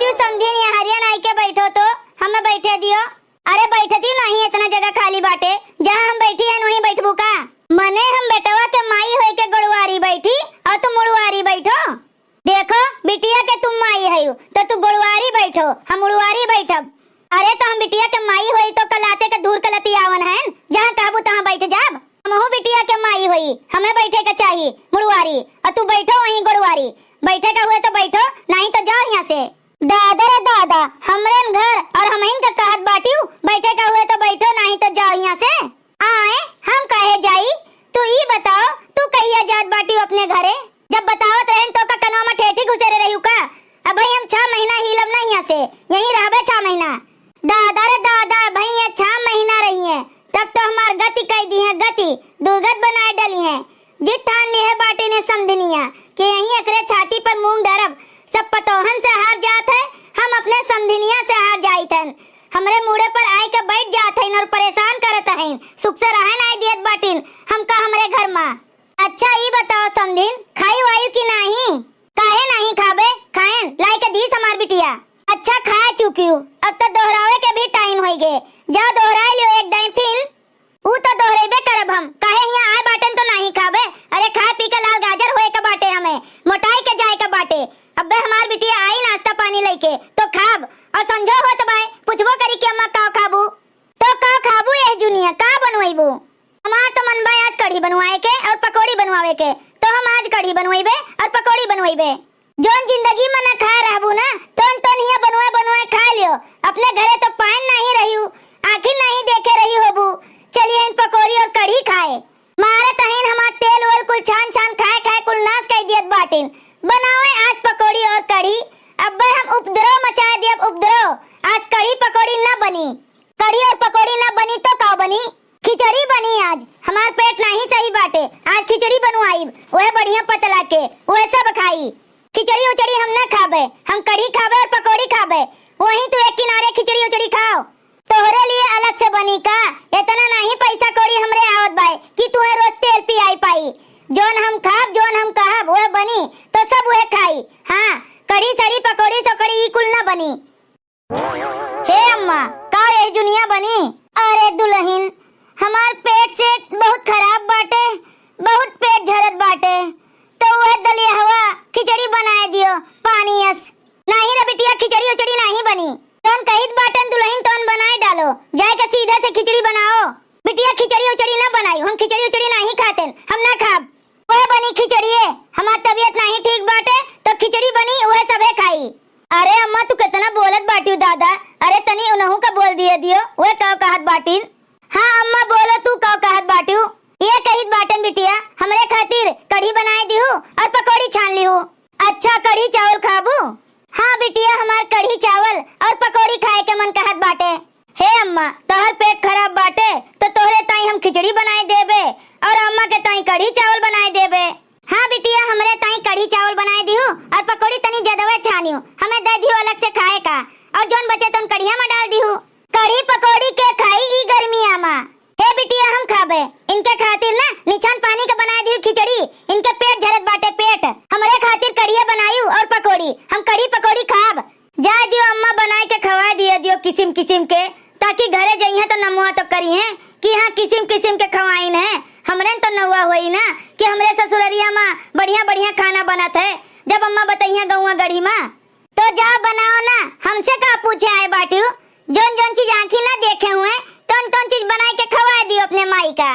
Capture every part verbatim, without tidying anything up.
तू समधिन यहाँ हरिया नाई के बैठो तो, हमें बैठे दियो। अरे बैठतिउ नाहीं, इतना जगह खाली बाटे, जहाँ हम बैठी हैं वहीं बैठबू का? मने हम बेटवा के माई होई के गोड़वारी बैठी और तू मुड़वारी बैठो। देखो, बिटिया के तुम माई हयू, तो तू गोड़वारी बैठो, हम मुड़वारी बैठब। अरे तो हम बिटिया के माई होई तो कलाते के धूर कलतियावन हैं, जहाँ कहबू तहाँ बैठ जाब। हमहू बिटिया के माई होई, हमें बैठे के चाही मुड़वारी, और तू बैठो वहीं गोड़वारी। बैठे का हुए तो बैठो, नाहीं तो जाओ यहाँ से। दादा रे दादा, हमरेन घर और हमहिन का कहत बाटिउ, बैठे का हुए तो बैठो, नाहीं तो जाओ यहाँ से। आए, हम काहे जाई? तू ई बताओ, तू कहिया जात बाटिउ अपने घरे? जब बतावत रहेन तो का कनवा में ठेठी घुसेरे रहिउ का? अबहीं हम छह महीना हिलब ना यहाँ से, यहीं रहबे छह महीना। दादा रे दादा, अबहीं ये छह महीना रहिहैं, तब तो हमार गति कइ दिहैं, गति दुर्गत बनाए डलिहैं। जिद ठान लिहे बाटिन समधिनिया कि यहीं एकरे छाती पर मूंग धरब। सब पतोहन से हार जात है, हम अपने समधिनिया से हार जाइत हन। हमरे मूड़े पर आए के बैठ जात हइन और परेशान करत हइन। सुख से रहे नाहीं दियत बाटिन हमका हमरे घर मा। अच्छा ई बताओ समधिन, खाई वायु कि नाहीं? काहे नाहीं खाबे? खाएन, लाए के दीस हमार बिटिया। अच्छा खा चुकिउ, अब तो दोहरावे के भी टाइम होई गे। जाओ दोहराए लियो एक दाई फिन। ऊ तो दोहरेबे करब हम, काहे हियाँ आए बाटेन तो नाहीं खाबे? अरे खाए पी के लाल गाजर होए के बाटे, हमें मोटाई के जाए के बाटे। अब्बे हमार बिटिया आई नाश्ता पानी लइके तो खाब, और संझो होत बाय, पूछबो करी कि अम्मा का खाबू? तो का खाबू एह जुनिया, का बनवइबू? हमार तो मन बा आज कढ़ी बनवाए के और पकौड़ी बनवावे के, तो हम आज कढ़ी बनवइबे और पकौड़ी बनवइबे। जौन जिंदगी में ना खाए रहबू ना, तौन तौन हियाँ बनवाए बनवाए खाए लियो। अपने घरे तो पाइन नाहीं रहिउ, आँखिन नाहीं देखे रही होबू। चलिहैं पकौड़ी और कढ़ी खाए। मारत हइन हमार तेल वेल कुल छान छान खाए खाए कुल नाश कइ दियत बाटिन। बनावे आज पकौड़ी और कढ़ी, अब्बे हम उपद्रव मचाए दियब उपद्रव। आज कढ़ी पकौड़ी ना बनी। कढ़ी और पकौड़ी ना बनी तो का बनी? खिचड़ी बनी आज। हमार पेट नाहीं सही बाटे, आज खिचड़ी बनवाइब, वह बढ़िया पतला के, वह सब खाई। खिचड़ी उचड़ी हम ना खाबे, हम कढ़ी खाबे और पकौड़ी खाबे। वहीं तू एक किनारे खिचड़ी उचड़ी खाओ। तोहरे लिए अलग से बनी का? इतना नाहीं पैसा कौड़ी हमरे आवत बाय कि तुहे रोज तेल पियाई पाई। जौन हम खाब, जौन हम कहब, वह बनी तो सब वह खाई। हाँ, कढ़ी सड़ी पकौड़ी सकौड़ी ई कुल ना बनी। हे अम्मा, का एह जुनिया बनी? अरे दुलहिन, हमार पेट से बहुत खराब बाटे, बहुत पेट झरत बाटे, तो वह दलियहवा खिचड़ी बनाए दियो पानी अस। नाहीं रे बिटिया, खिचड़ी उचड़ी नाहीं बनी। जौन कहित बाटेन दुलहिन तौन बनाए डालो, जाए के सीधे से खिचड़ी बनाओ। बिटिया खिचड़ी उचड़ी ना बनाई, हम खिचड़ी उचड़ी नाहीं खातेन, हम ना खाब। वह बनी खिचड़िए, हमार तबीयत नाहीं ठीक बाटे, तो खिचड़ी बनी, वह सभे खाई। अरे अम्मा, तू केतना बोलत बाटिउ दादा, अरे तनी उनहू का बोल दिए दियो, वह का कहत बाटिन। हाँ अम्मा, बोलो तू का कहत बाटिउ। ये कहित बाटेन बिटिया, हमरे खातिर कढ़ी बनाए दिहू और पकौड़ी छान लिहू। अच्छा, कढ़ी चावल खाबू? हाँ बिटिया, हमार कढ़ी चावल और पकौड़ी खाए के मन कहत बाटे। हे अम्मा, तोहर पेट खराब बाटे, तो तोहरे ताई हम खिचड़ी बनाए देबे और अम्मा के ताई कढ़ी चावल बनाए देबे। हाँ बिटिया, हमरे ताई कढ़ी चावल बनाए दिहू और पकौड़ी तनी जदवे छानियो, हमें दे दिहू अलग से खाए का, और जौन बचे तौन कढ़िया में डाल दिहू। कढ़ी पकौड़ी के खाई ई गर्मिया मा? हे बिटिया, हम खाबे, इनके खातिर ना निछान पानी के बनाए दिहू खिचड़ी, इनके पेट झरत बाटे पेट। हमरे खातिर कढ़िया बनायू और पकौड़ी, हम कढ़ी पकौड़ी खाब। जाए दियो अम्मा, बनाए के खवाए दिए दियो किसिम किसिम के, ताकि घरे जइहें तो नमुआ तो करिहें कि हाँ किसिम किसिम के खवाइन है। हमरे तो नौआ होई ना कि हमरे ससुररिया मा बढ़िया बढ़िया खाना बनत है, जब अम्मा बतइहें गौआ गढ़ी मा। तो जाओ बनाओ ना, हमसे का पूछे आए बाटिउ? जौन जौन चीज आँखी ना देखे हुए, तौन तौन चीज बनाए के खवाए दियो अपने माई का।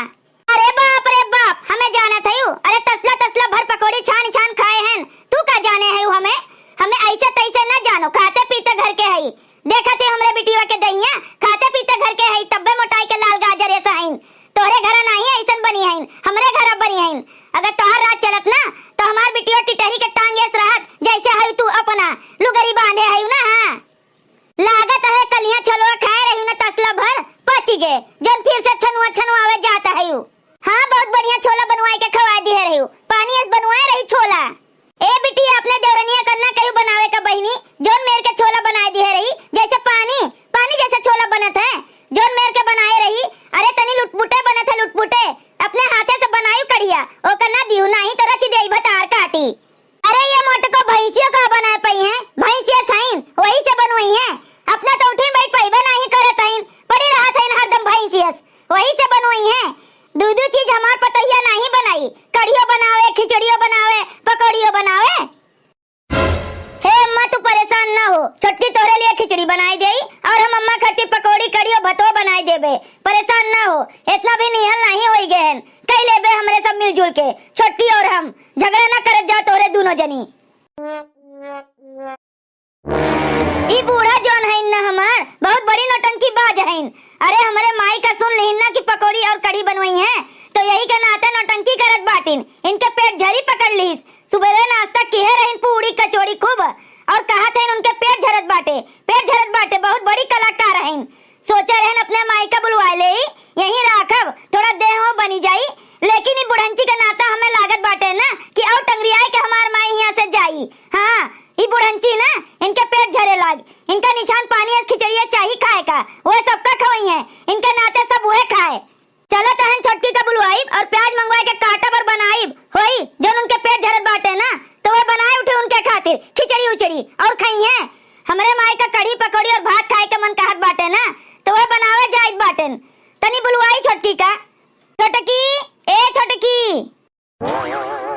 अरे बाप रे बाप, हमें जानत हयू? अरे तसला तसला भर पकौड़ी छान छान खाए हन, तू का जाने हयू हमें? हमें ऐसे तैसे ना जानो, खाते पीते घर के हई। देखत ही हमरे बिटिया के दहिया, खाते पीते घर के हई, तब्बे मोटाई के लाल गाजर ऐसा हईन। तोहरे घरा नाहीं ऐसन बनी हईन, हमरे घरा बनी हईन। अगर तोहर राज चलत ना, तो हमार बिटिया टिटहरी के टांग ऐस रहत, जैसे हई तू अपना लुगरी बांधे हई ना। हाँ, लागत है कलिया छोलवा खाए रही ना तसला भर, पची गे, जौन फिर से छनुआ छनुआवे जात है यू। हाँ, बहुत बढ़िया छोला बनवाए के खवाए दिहे रही, पानी अस बनवाए रही छोला। ए बिटिया, अपने देवरनिया का ना कहियो बनावे का बहिनी, जौन मेर के छोला बनाए दिहे रही, जैसे पानी, पानी जैसे छोला बनत है, जौन मेर के बनाए रही। अरे तनी लुटपुटे बनत है, लुटपुटे, अपने हाथे से बनायू कढ़िया, ओकर ना दिहू, नाहीं तो रच देई भतार काटी। अरे ये मोटको भैंसियो ना हो, छोटकी तोहरे लिए खिचड़ी बनाई देई और हम अम्मा खातिर पकौड़ी, कढ़ी और भतवा बनाई देबे। परेशान ना हो, इतना भी निहल नहीं होई गए हन। कई लेबे हमरे सब मिलजुल के, छोटकी और हम। झगड़ा ना करत जाओ तोहरे दूनो जनी। ई बूढ़ा जौन हईन न हमार, बहुत बड़ी नौटंकी बाज हईन। अरे हमरे माई का सुन लिहिन ना कि पकौड़ी और कढ़ी बनवइहैं, तो यही के नाते नौटंकी करत बाटिन। इनके पेट झरी पकड़ लिहिस। सुबेरे नाश्ता किहे रहिन पूड़ी कचौड़ी खूब, और कहत हईन उनके पेट झरत बाटे, पेट झरत बाटे, बहुत बड़ी कलाकार हईन। सोचे रहन अपने माई का बुलवाए लेई, यहीं राखब, थोड़ा देह हो बनी जाई, लेकिन ई बुढ़ंची के नाता हमें लागत बाटे ना कि और टंगरियाए के हमार माई हियां से जाई। हाँ, ई बुढ़ंची ना, इनके पेट झरे लाग, इनका निछान पानी अस खिचड़िया चाही खाए का, वह सबका खवइहैं, इनके नाते सब वह खाए। चलो तहन छोटकी का बुलवाइब और प्याज मंगवाए के काटब और बनाइब, होई जौन उनके पेट झरत बाटे ना, तो वह बनाए उठे उनके खातिर खिचड़ी उचड़ी और खइहैं। हमरे माई का कढ़ी पकौड़ी और भात खाए के मन कहत बाटे ना, तो वह बनावे जाइत बाटेन। तनी बुलवाई छोटकी का। छोटकी, ए छोटकी।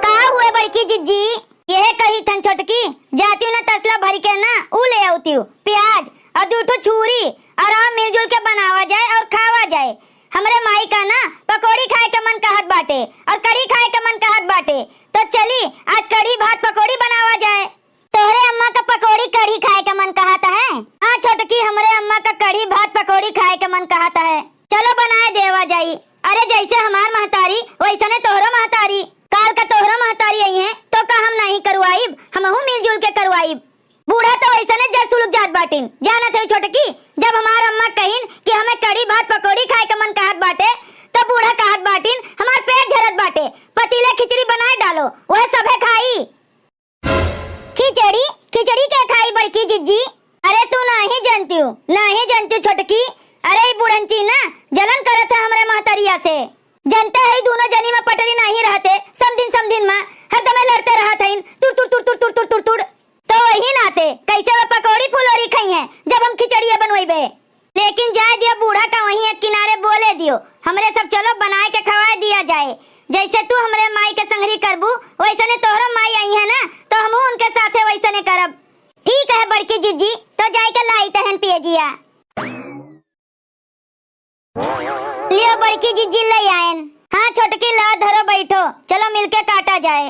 का हुए बड़की जिज्जी? यह कही थन छोटकी, जातिउ ना तसला भर के ना, ऊ ले आउतिउ प्याज और दू ठो छुरी और आओ मिलजुल के बनावा जाए और खावा जाए। हमरे माई का ना पकौड़ी खाए के मन कहत बाटे और कढ़ी खाए के मन कहत बाटे, तो चली आज कढ़ी भात पकौड़ी बनावा जाए। तोहरे अम्मा का पकौड़ी कढ़ी खाए का मन कहत है? हाँ छोटकी, हमरे अम्मा का कढ़ी भात पकौड़ी खाए का मन कहत है। चलो बनाए देवा जाई। अरे जैसे हमार महतारी वैसने तोहरो महतारी। काल का तोहरो महतारी अइहैं तो का हम नहीं करवाइब, हमहू मिलजुल के करवाइब। बूढ़ा तो वैसने जर सुलुक जात बाटिन। जानत है छोटकी, जब हमार अम्मा कहिन कि हमें कढ़ी भात पकौड़ी खाए का मन कहत बाटे, तो बूढ़ा कहत बाटिन हमार पेट झरत बाटे, पतीले खिचड़ी बनाए डालो, वह सभे खाई। खिचड़ी? खिचड़ी के खाई बड़की जिज्जी? अरे तू नाही जनतिउ, नाही जनतिउ छोटकी। अरे ई बुढ़ंची ना जलन करत है हमरे महतरिया से। जनते है दूनो जनी में पटरी नाही रहते, समधिन समधिन में हरदमे लड़ते रहत हईन, तुड़ तुड़ तुड़ तुड़ तुड़ तुड़ तुड़ तुड़। तो वही नाते कैसे वे पकौड़ी फुलौरी खइहैं जब हम खिचड़िया बनवइबे? लेकिन जाए दिया, बूढ़ा का वहीं एक किनारे बोले दियो, हमरे सब चलो बनाए के खवाए दिया जाए। जैसे तू हमरे माई के संगरी करबू, वैसने तोहरो माई अइहैं ना, तो हमहू उनके साथे वैसने करब। ठीक है बड़की जिज्जी, तो जाए के लाई तहन पियजिया। लियो बड़की जिज्जी ले आयन। हाँ छोटकी, ला धरो बैठो, चलो मिलके काटा जाए।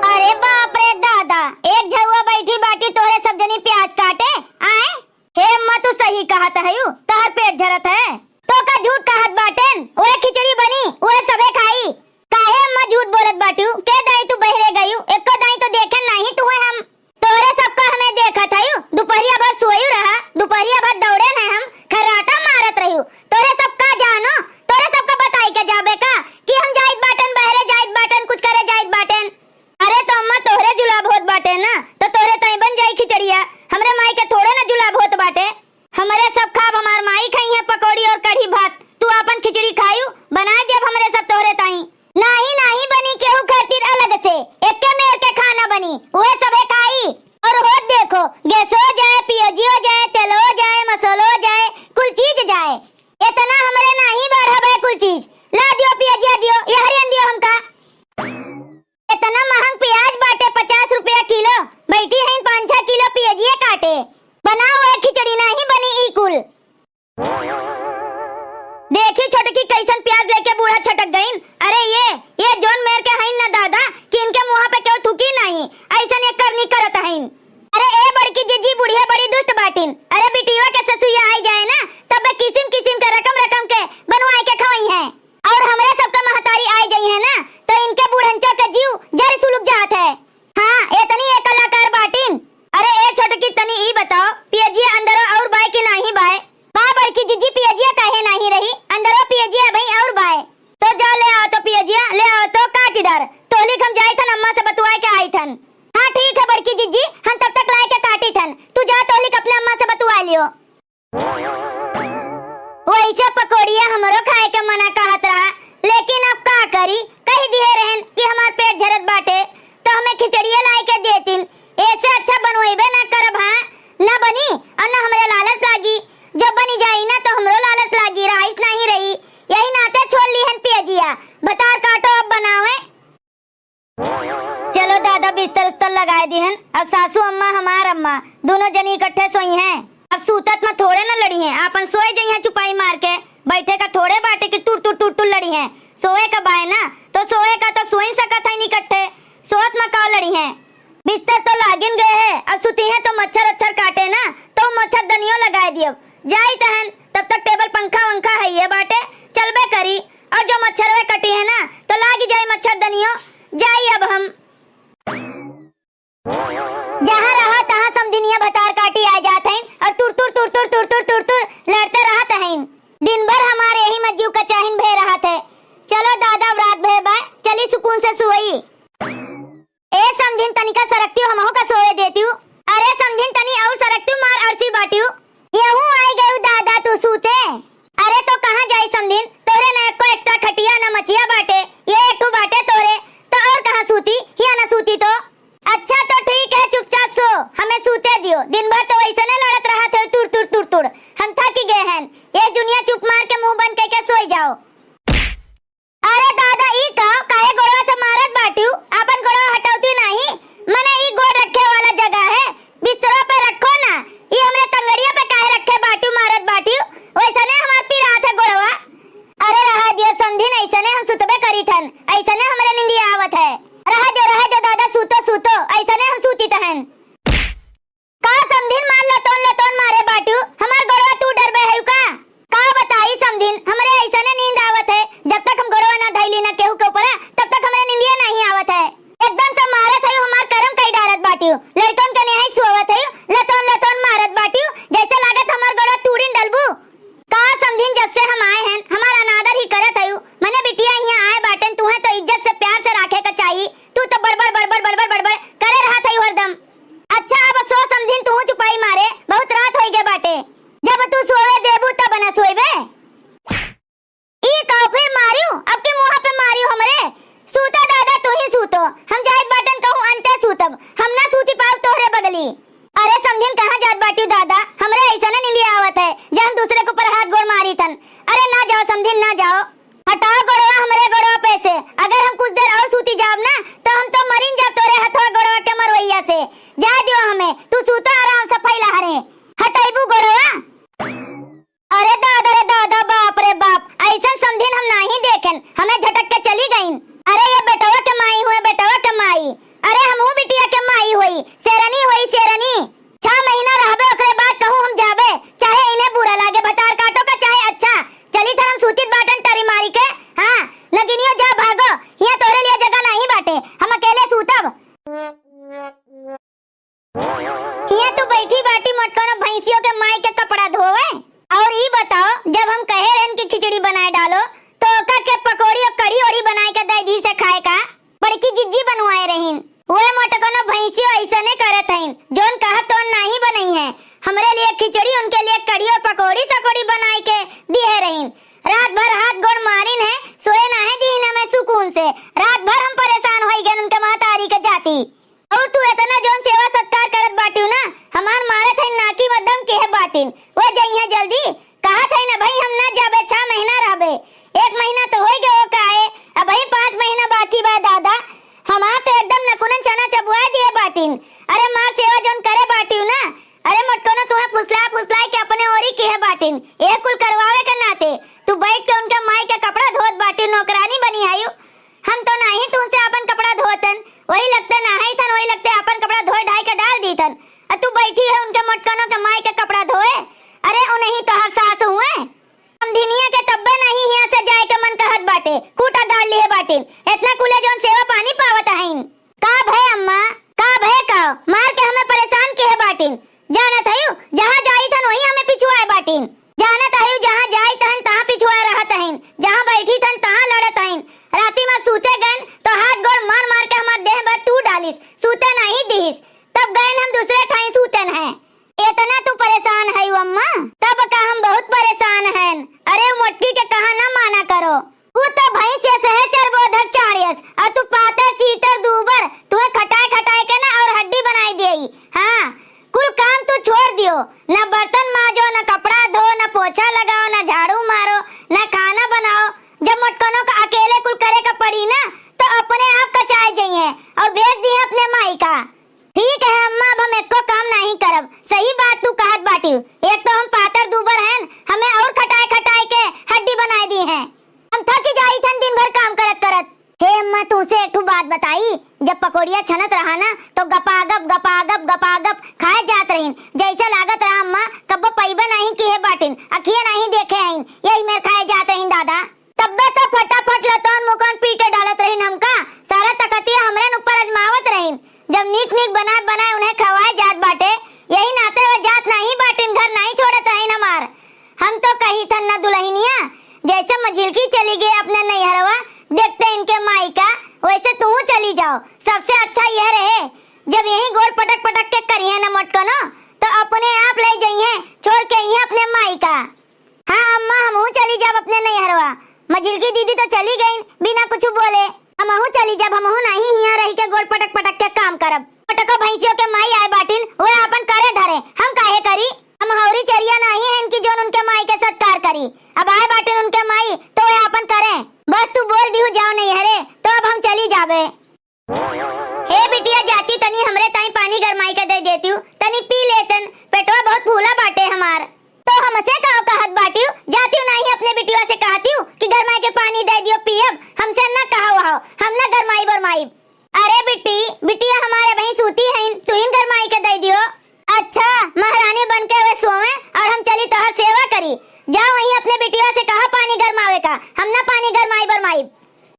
अरे बाप रे दादा, एक झउआ बैठी बाटी तोहरे सब जनी प्याज काटे, आए? हे अम्मा, तू सही कहत हयू, तोहर पेट झरत है। तो का झूठ कहत बाटेन? ओए खिचड़ी बनी, ओए सभे खाई। काहे अम्मा झूठ बोलत बाटू? के दाई तू बहरे गयू? एको दाई तो देखे नाही तुहे हम। तोहरे सबका हमें देखत हयू, दुपहरिया भर सोयू रहा, दुपहरिया भर दौड़े न हम, खर्राटा मारत रहू। तोहरे सब का जानो, तोहरे सबका बताई के जाबे का कि हम जाइत बाटेन, बहरे जाइत बाटेन, कुछ करे जाइत बाटेन। अरे तो अम्मा तोहरे जुलाब होत बाटे ना, तो तोहरे ताई बन जाई खिचड़िया, हमरे माई के थोड़े ना जुलाब होत बाटे। हमरे सब खाब हमार माई खइहैं पकौड़ी और कढ़ी भात, तू आपन खिचड़ी खायू, बनाए देब हमरे सब तोहरे ताई। नाही, नाही बनी केहू खातिर अलग से, एक्के मेर के खाना बनी, उहे सभे खाई। और होत देखो, गैसो जाए, पियजियो जाए, तेलो जाए, मसालो जाए, कुल चीज जाए। इतना हमरे नाही बढ़ब है कुल चीज। ला दियो पियजिया दियो, यहरियन दियो हमका। इतना महंग प्याज बाटे पचास रुपया किलो, बैठी हईन पाँच छह किलो पियजिए काटे। बनाओ है खिचड़ी, नाही बनी ई कुल। देखी छोटकी कैसन प्याज लेके बूढ़ा छटक गईन। अरे ये, ये जौन मेर के हईन ना दादा कि इनके मुँह पे केहू थूकी नाही, ऐसन ये करनी करत हईन। अरे ए बड़की जिज्जी, बुढ़िया बड़ी दुष्ट बाटिन। अरे बिटिया के ससुइया आई जाए ना, तब किसिम किसिम के रकम रकम के बनवाए के खवइहैं। और हमरे सबका महतारी आई जइहैं ना, तो इनके बूढ़ंचा के जीव जर सुलुक जात है। हाँ, एतनी ए कलाकार बाटिन। अरे ए छोटकी, तनी ई बताओ, पियजिया अंदरो और बाय कि नाही बाय? बा बड़की जिज्जी, पियजिया काहे नाही रही? अंदरो पियजिया अबहीं और बाय। तो जा ले आओ तो पियजिया, ले आओ तो काटी डार। तोहलिक हम जाइत हन, अम्मा से बतुआए के आइत हन। हाँ ठीक है बड़की जिज्जी, हम तब तक लाए के काटित हन। तू जा तोहलिक अपने अम्मा से बतुआ लियो। वैसे पकौड़िया हमरो खाए के मना कहत रहा, लेकिन अब का करी, कह दिए रहन कि हमार पेट झरत बाटे, तो हमें खिचड़िया लाए के देतिन। ऐसे अच्छा बनवेबे ना करब, हाँ, ना बनी और ना हमरे लालच लागी। जो बनी जाई ना तो हमरो लालच लागी, रहाइश नहीं रही। यही नाते छोड़ लिहन पियजिया, भतार काटो अब बनावे। चलो दादा, बिस्तर उस्तर लगाए दिहन। अब सासू अम्मा, हमार अम्मा, दुनो जनी इकट्ठे सोइहैं। अब सूतत मा थोड़े न लड़िहैं, आपन सोए जइहैं चुपाई मार के। बैठे का थोड़े बाटे कि टुर टुर टुर टुर लड़िहैं। सोए का बाय ना, तो सोए का तो सोई सकत हैं इकट्ठे। सोत मा का लड़िहैं? बिस्तर तो लागिन गए है, अब सुतिहैं तो मच्छर अच्छर काटे ना, तो मच्छरदनियो लगाए दियब। जाई तहन, तब तक टेबल पंखा वंखा है ये बाटे, चलबे करी। और जो मच्छरवे कटिहैं ना, तो लागी जाई मच्छरदनियो। जाई अब हम। जहाँ रहा तहाँ समधिनिया भतार काटी आ जात हैं और तुर तुर तुर तुर तुर तुर तुर तुर लड़ते रहत हैं। दिन भर हमारे यही मज्जू कचाहिन भे रहत है। चलो दादा, अब रात भे बा, चली सुकून से सोई। ए समधिन, तनिका सरकतिउ, हमहू का सोए देतिउ। अरे समधिन, तनी और सरकतिउ, मार अरसी बाटिउ। यहू आई गयू दादा तू सूते। अरे तो कहाँ जाई समधिन, तोहरे न एको एक्स्ट्रा खटिया न मचिया बाटे, ये एक ठो बाटे तोहरे, तो और कहाँ सूती, हिया न सूती तो। अच्छा तो ठीक है, चुपचाप सो, हमें सूते दियो, दिन भर तो वैसने लड़त रहत है तुर तुर तुर तुर, हम थक गए हैं। ये जुनिया चुप मार के मुंह बंद करके सोई जाओ। अरे दादा, ई का, काहे गोड़वा से मारत बाटिउ? आपन गोड़वा हटौती नाही? मने ई गोड़ रखे वाला जगह है, बिस्तरो पे रखो ना। ई हमरे तंगड़िया पे काहे रखे बाटिउ, मारत बाटिउ? वैसने हमार पिरात है गोड़वा। अरे रहा दियो समधिन, ऐसने हम सुतबे करी थन, ऐसने हमरे निंदिया आवत है। रहा दियो, रहा दियो दादा, सूतो, सूतो, ऐसने हम सूती तहन। का समधिन मार लतोन लतोन मारे बाटिउ, हमार गोड़वा तू डरबे है का? का बताई समधिन, हमरे ऐसने नींद आवत है, जब तक हम गोड़वा ना धैली ना केहू के ऊपर, तब तक हमरे निंदिया नहीं आवत है। एकदम से मारत है, हमार करम कई डारत बाटिउ, लड़कन के नेहाई सोवत है, लतोन लतोन मारत बाटिउ, जैसे लागत हमार गोड़वा तूड़िन डलबू। का समधिन, जब से हम आए हैं, हमार अनादर ही करत है, मने बिटिया हियां आए बाटन, तुहे तो इज्जत से प्यार से राखे का चाही, तू तो बड़बड़ बड़बड़ बड़बड़ बड़बड़ करे रहत है हरदम। अच्छा, अब सो समधिन, तू चुपाई मारे, बहुत रात होई गए बाटे। जब तू सोवे देबू, तब न सोइबे। ई का फिर मारियो? अब के मुँह पे मारियो हमरे? सूतो दादा, तू ही सूतो, हम जाइत बाटन कहूँ अंते सूतब, हम ना सूती पाउब तोहरे बगली। अरे समधिन, कहाँ जात बाटिउ दादा, हमरे ऐसा ना निंदिया आवत है, जे हम दूसरे के ऊपर हाथ गोड़ मारी थन। अरे ना जाओ समधिन, ना जाओ। हटाओ गोड़वा हमरे गोड़वा पे से। अगर हम कुछ देर और सूती जाब ना, तो हम तो मरिन जाब तोरे हथवा गोड़वा के मरवैया से। जाए दियो हमें, तू सूतो आराम से फैला हरे। हटैबू गोड़वा? अरे दादा रे दादा, बाप रे बाप, ऐसन समधिन हम नाही देखेन, हमें झटक के चली गईन। अरे ये बेटवा के माई हुए, बेटवा के माई। अरे हमहू बिटिया के माई होई, शेरनी होई, शेरनी। छह महीना रहबे, ओकरे बाद कहूँ हम जाबे, चाहे इन्हें बुरा लागे, भतार काटो का चाहे अच्छा। चली थर हम सूतित बाटन टरी मारी के। हाँ, नगिनियो जा भागो, हियाँ तोहरे लिए जगह नहीं बाटे, हम अकेले सूतब। हियाँ तू बैठी बाटी मोटकनो भैंसियों के माई के कपड़ा धोवे। और ई बताओ, जब हम कहे रहन कि खिचड़ी बनाए डालो, तो ओका के पकौड़ी और कढ़ी ओढ़ी बनाए के दे दी से खाए का? बड़की जिज्जी बनवाए रहीन। वे मोटकनो भैंसियो ऐसने करत हईन, जौन कहब तौन नाही बनई है। हमरे लिए खिचड़ी, उनके लिए कढ़ी और पकौड़ी सकौड़ी बनाए के दिहे रहीन। रात भर हाथ गोड़ मारिन है, सोए नाहे दीन हमें सुकून से। रात भर हम परेशान होई गन उनके महतारी के जाती। और तू इतना जौन सेवा सत्कार करत बाटिउ ना, हमार मारत है नाकी में दम किहे बाटिन। वे जइहे जल्दी, कहत है ना भाई, हम ना जाबे, छह महीना रहबे। एक महीना तो होई गयो का है, अबही पाँच महीना बाकी बा दादा। हमार तो एकदम नकुनन चना चबुआ दिए बाटिन। अरे मार सेवा जौन करे बाटिउ ना, अरे मोटकनो तुहे फुसला फुसला के अपने ओरी किहे बाटिन। ए कुल करवावे के नाते तू बैठ के उनके माई के कपड़ा धोत बाटिउ, नौकरानी बनी आयु। हम तो नाही तुमसे आपन कपड़ा धोतन, वही लगते नहाई थन, वही लगते आपन कपड़ा धोए ढाई के डाल दी थन। अ तू बैठी है उनके मोटकनो के माई के कपड़ा धोए। अरे उन्हीं तो हर सास हुए। समधिनिया के तब्बे नहीं हियाँ से जाए के मन कहत बाटे, खूटा गाड़ लिए बाटिन। इतना कुले जौन सेवा पानी पावत हईन। का भय अम्मा, का भय का? मार के हमें परेशान किहे बाटिन। जानत हयू, जहाँ जाई थन वहीं हमें पिछुआए बाटिन। जानत हयू, जहाँ जाई थन तहाँ पिछुआए रहत हईन, जहाँ बैठी थन तहाँ लड़त हईन। राती में सूते गन तो हाथ गोड़ मार मार के हमार देह भर तू डालिस, सूते नहीं दिहिस। तब गन हम दूसरे ठाई सूतन हैं। इतना तू परेशान हयू अम्मा? तब का हम बहुत परेशान हैं। अरे मोटकी के कहा ना माना करो। तू तो भैंस यस है, चरबोधर चाड़ यस, और तू पातर चीतर दूबर, तुहे खटाए खटाए के ना और हड्डी बनाई देई। हाँ, कुल काम तू छोड़ दियो, ना बर्तन माजो, ना कपड़ा धो, ना पोछा लगाओ, ना झाड़ू मारो, ना खाना बनाओ। जब मोटकनो का अकेले कुल करे का पड़ी ना, तो अपने आप कचाए जइहे और भेज दिहे अपने माई बनाए बनाए उन्हें खवाए जात बाटे। यही नाते वे जात नाहीं बाटिन, घर नाहीं छोड़त हइन हमार। हम तो कहित हन ना दुलहिनिया, जैसे मझिलकी चली गए अपने नैहरवा, देखते इनके माई का, वैसे तू चली जाओ। सबसे अच्छा यह रहे, जब यहीं गोड़ पटक पटक के करिहे न मोटकनो, तो अपने आप ले जइहे, छोड़ के अइहे अपने माई का। हाँ अम्मा, हमहू चली जाब अपने नैहरवा। मझिलकी दीदी तो चली गईन बिना कुछ बोले। हमहू चली जाब, हमहू नाहीं हियाँ रहि के गोड़ पटक पटक के काम करब। मोटको भैंसियों के माई आए बाटिन, वे आपन करे धरे, हम काहे करी? हम हौरी चरिया नाहीं हइन कि जौन उनके माई के सत्कार करी। अब आए बाटिन उनके माई, तो वे आपन करे। बस तू बोल दिहू जाओ नैहरे, तो अब हम चली जाबे। हे बिटिया, जातिउ तनी हमरे ताई पानी गरमाई के दे देतिउ, तनी पी लेतन, पेटवा बहुत फूला बाटे हमार। तो हमसे काव कहत बाटिउ, जातिउ नाहीं अपने बिटिया से कहतिउ कि गरमाई के पानी दे दियो पियब, हमसे न कहाव हो, हम न गरमाई बरमाई। अरे बिट्टी, बिटिया हमारे वहीं सूती हइन, तुहिन गरमाई के दे दियो। अच्छा, महारानी बन के वे सोवे और हम चली तोहर सेवा करी। जाओ वहीं अपने बिटिया से कहा पानी गरमावे का, हम न पानी गरमाई बरमाई।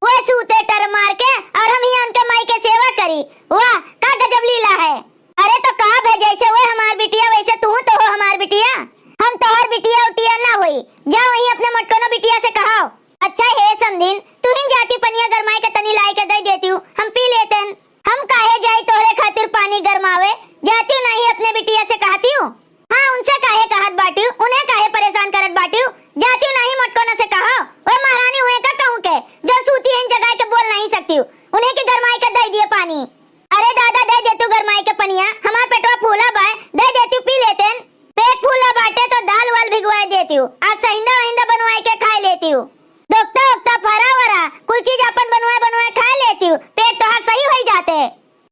वे सूते टर मार के और हम हियाँ उनके माई के सेवा करी। वाह, का गजब लीला है। अरे तो का भे, जैसे वे हमार बिटिया वैसे तू तो हो हमार बिटिया। हम तोहर बिटिया उटिया ना होई। जाओ वहीं अपने मोटकनो बिटिया से कहाओ। अच्छा हे समधिन, तुहिन जातिउ पनिया गरमाई के तनी लाई के दे देतिउ, हम पी लेतन। हम काहे जाई तोहरे खातिर पानी गरमावे? जातिउ नाहीं अपने बिटिया से कहतिउ। हाँ, उनसे काहे कहत बाटिउ? उन्हें काहे परेशान करत बाटिउ? जातिउ नाहीं मोटकनो से कहो, वे महारानी हुए का कहूँ के, जो सूती हइन जगाए के बोल नाहीं सकतिउ। उन्हें के गरमाई के दे दिए पानी। अरे दादा, दे देतिउ गरमाई के पनिया, हमार पेटवा फूला बाय, दे देतिउ पी लेतेन। पेट फूला बाटे तो दाल वाल भिगवाए देतिउ, आज सहिंदा वहिंदा बनवाए के खाए लेतिउ। दोक्ता ओक्ता फरा वरा, कुल चीज आपन बनवाए बनवाए खाए लेतिउ, पेट तोहार सही होई जाते।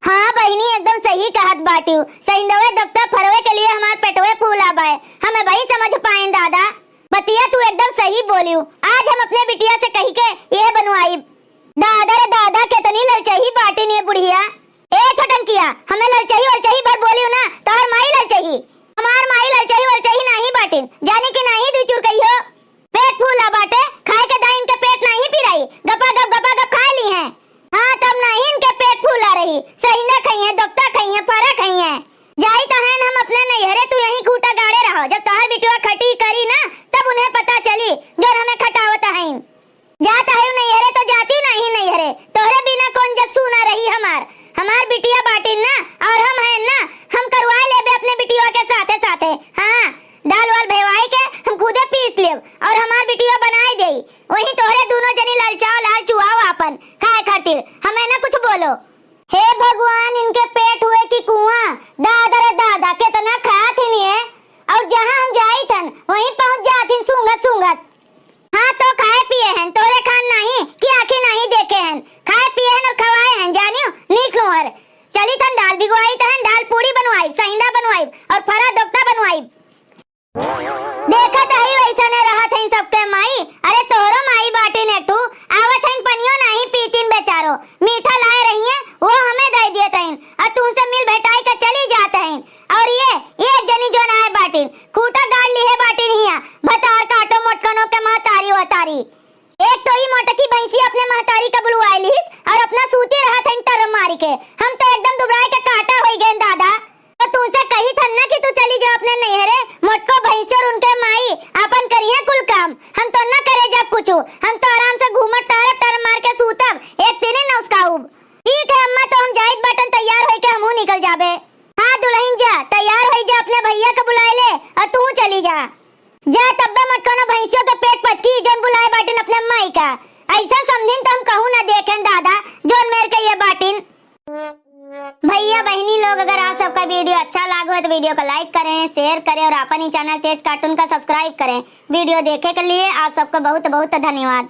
हाँ बहिनी, एकदम सही कहत बाटिउ। सहिंदवे दोक्ता फरवे के लिए हमार पेटवे फूला बाय। हम अबही समझ पाएन दादा। बतिया तू एकदम सही बोलिउ। आज हम अपने बिटिया से कहि के यह बनवाइब। दादा रे दादा, केतनी ललचही बाटिन ये बुढ़िया। ए छोटनकिया, हमें ललचही वलचही भर बोलिउ ना, तोहर माई ललचही। हमार माई ललचही वलचही नाहीं बाटिन, जानी कि नाहीं दुई चुर कहियो। पेट फूला बाटे, खाए के दाई इनके पेट नाहीं पिराई, गपा गप गपा गप खाए ली हैं। हाँ, तब नाहीं इनके पेट फूला रही, सहिंदा खइहें, दोक्ता खइहें, फरा खइहें। जाइत हइन हम अपने नैहरे, तू यहीं खूटा गाड़े रहो, जब तोहर बिटिया खटी करी ना, तब उन्हें पता चली, जौन हमें खटावत हइन। जात हइउ नैहरे तो जातिउ नाहीं नैहरे, तोहरे बिना कौन जग सूना रही हमार। हमार बिटिया बाटिन ना, और हम हइन ना, हम करवाए लेबे अपने बिटिया के साथे साथे। हाँ, दाल वाल भेवाई के हम खुदे पीस लेब और हमार बिटिया बनाए देई। वहीं तोहरे दूनो जनी ललचाओ, लाल चुआओ आपन खाए खातिर, हमें ना कुछ बोलो। हे भगवान, इनके पेट हुए कि कुआं, दादा रे दादा, केतना खात हिन ये। और जहाँ हम जाइत हन, वहीं पहुँच जात हिन सूंघत सूंघत। हाँ, तो खाए पिए हन, तोहरे खान नाहीं कि आँखी नाहीं देखे हन, खाए पिए हन और खवाए हन, जानियो, नीक नोहर। चलित हन दाल भिगवाइत हन, दाल पूड़ी बनवाइब, सहिंदा बनवाइब और फरा दोक्ता बनवाइब। देखत हई वैसने रहत हईं सबके माई। अरे तोहरो माई बाटिन एक ठू, आवत हईं पनियो नाहीं पीतिन बेचारो। मीठा लाए रहिए, वो हमें दे दिए तईन। और तुमसे मिल भेटाई के चली जात हईं। और ये, ये एक जनी जोन आए बाटिन, खूटा गाड़ लिहे बाटिन हिया, भतार काटो मोटकनो के महतारी वतारी। एक तो ई मोटकी भैंसी अपने महतारी का बुलवाए लिहिस और अपना सूती रहत हईं टर मारी के। हम तो एकदम दुबराए के काटा होई गए दादा। तो तुमसे कही थन ना कि तू चली जाओ अपने नैहरे, मोटको भैंसी और उनके माई आपन करिहे कुल काम। हम तो ना करे जाब कुछ, हम तो आराम से घूमत टहरब, टर मार के सूतब, एक तिनी न उसकाउब। ठीक है अम्मा, तो हम जाइत बाटन तैयार होई के हमहू निकल जाबे। हाँ दुलहिन जा, तैयार होई जा, अपने भैया के बुलाए ले और तू चली जा। जा तब्बे मोटकनो भैंसियों के पेट पचकी जौन बुलाए बाटिन अपने माई का। ऐसा समधिन तो हम कहूँ ना देखेन दादा, जौन मेर के ये बाटिन। भैया बहिनी लोग, अगर आप सबका वीडियो अच्छा लागो है तो वीडियो को लाइक करें, शेयर करें और आपन ही चैनल तेज कार्टून का सब्सक्राइब करें। वीडियो देखे के लिए आप सबको बहुत बहुत धन्यवाद।